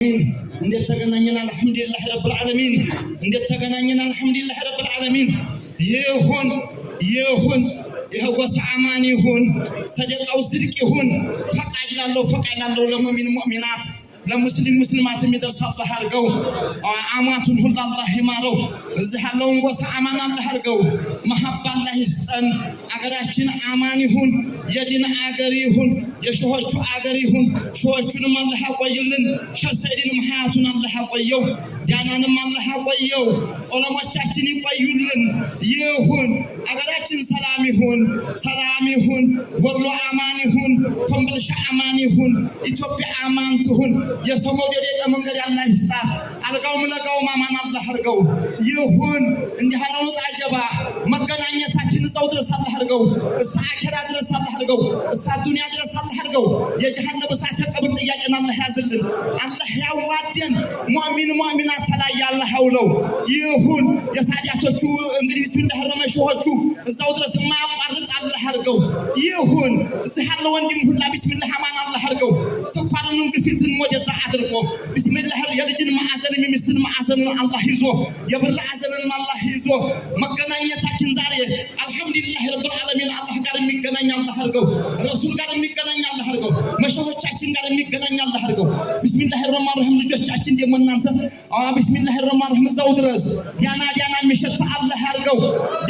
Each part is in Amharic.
እንዴት ተገናኘን? الحمد لله رب العالمين። እንዴት ተገናኘን? الحمد لله رب العالمين። ይሁን ይሁን፣ ይኸ ጎሳ አማን ይሁን፣ ሰደቃው ስድቅ ይሁን። ፈቃድ ላለው ፈቃድ ላለው ለሙእሚን ሙእሚናት፣ ለሙስሊም ሙስሊማት የሚደርስ አላህ አድርገው። አማቱን ሁሉ አላህ ይማረው። እዚህ ያለውን ጎሳ አማን አላህ አድርገው። መሀባ አላህ ይስጠን። አገራችን አማን ይሁን፣ የዲን አገር ይሁን፣ የሸሆቹ አገር ይሁን። ሸሆቹንም አላህ ያቆይልን። ሸህ ሰዒድንም ሀያቱን አላህ ያቆየው። ዳናንም አላህ ያቆየው። ዑለሞቻችን ይቆዩልን። ይሁን፣ አገራችን ሰላም ይሁን፣ ሰላም ይሁን። ወሎ አማን ይሁን፣ ኮምቦልቻ አማን ይሁን፣ ኢትዮጵያ አማን ትሁን። የሰው መውደድ የቀ መንገድ አላህ ይስጣት። አልጋውም ለጋውም አማን አላህ አድርገው። ይሁን፣ እንዲህ ያለው ጣጀባ መገናኘታችን እዛው ድረስ አላህ አድርገው። እስከ አኬራ ድረስ አላህ አድርገው። እስከ ዱንያ ድረስ አላህ አድርገው። የጀሃነም እሳት የቀብር ጥያቄን አላህ ያዝልን። አላህ ያዋደን። ሙእሚን ሙእሚናት ተላይ አላህ ያውለው። ይሁን፣ የሳዳቶቹ እንግዲህ ቢስሚላህ ረመን ሸሆቹ እዛው ድረስ የማያቋርጥ አላህ አድርገው። ይሁን፣ እዚህ ያለ ወንድም ሁላ ቢስሚላህ አማን አላህ አድርገው። ስኳርንም ግፊትን ወደዛ አድርጎ ቢስሚላህ የልጅን ማዕዘንም የሚስትን ማዕዘንን አላህ ይዞ፣ የብር ማዕዘንን አላህ ይዞ፣ መገናኘታችን ዛሬ الحمد لله رب العالمين። አላህ ጋር የሚገናኝ አላህ አድርገው። ረሱል ጋር የሚገናኝ አላህ አድርገው። መሸሆቻችን ጋር የሚገናኝ አላህ አድርገው። بسم الله الرحمن الرحيم። ልጆቻችን ደግሞ እናንተ بسم الله الرحمن الرحيم እዛው ድረስ ዲያና ዲያና የሚሸት አላህ አድርገው።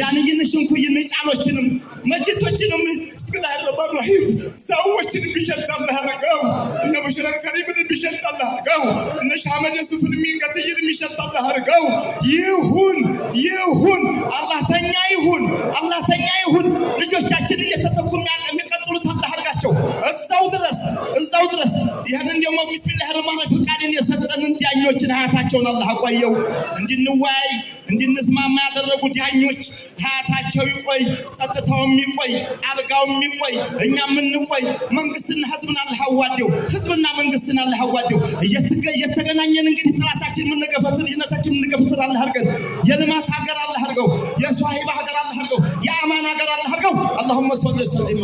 ዳንይን ሽንኩይን ጫሎችንም መጅቶችንም بسم الله الرحمن الرحيم ሰዎችን የሚሸት አላህ አድርገው። እነ ቡሽራን ከሪምን የሚሸት አላህ አድርገው። እነ ሻመድ የሱፍን የሚንቀትይን የሚሸት አላህ አድርገው። ይሁን ይሁን፣ አላህ ተኛ ይሁን፣ አላህ ተኛ ይሁን። ልጆቻችን እየተተኩ የሚቀጥሉት አላህ አድርጋቸው እዛው ድረስ፣ እዛው ድረስ። ይህንን ደግሞ بسم الله الرحمن ፍቃድን የሰጠንን ዳኞችን ሀያታቸውን አላህ አቆየው። እንድንወያይ እንድንስማማ ያደረጉ ዳኞች ሀያታቸው ይቆይ፣ ጸጥታውም ይቆይ፣ አልጋውም ይቆይ፣ እኛም እንቆይ። መንግስትና ህዝብን አላህ አዋደው፣ ህዝብና መንግስትን አላህ አዋደው። እየተገናኘን እንግዲህ ጥላታችን የምንገፈትር፣ ልጅነታችን የምንገፈትር አላህ አድርገን። የልማት ሀገር አላህ አድርገው፣ የሷሂባ ሀገር አላህ አድርገው፣ የአማን ሀገር አላህ አድርገው። اللهم صل وسلم።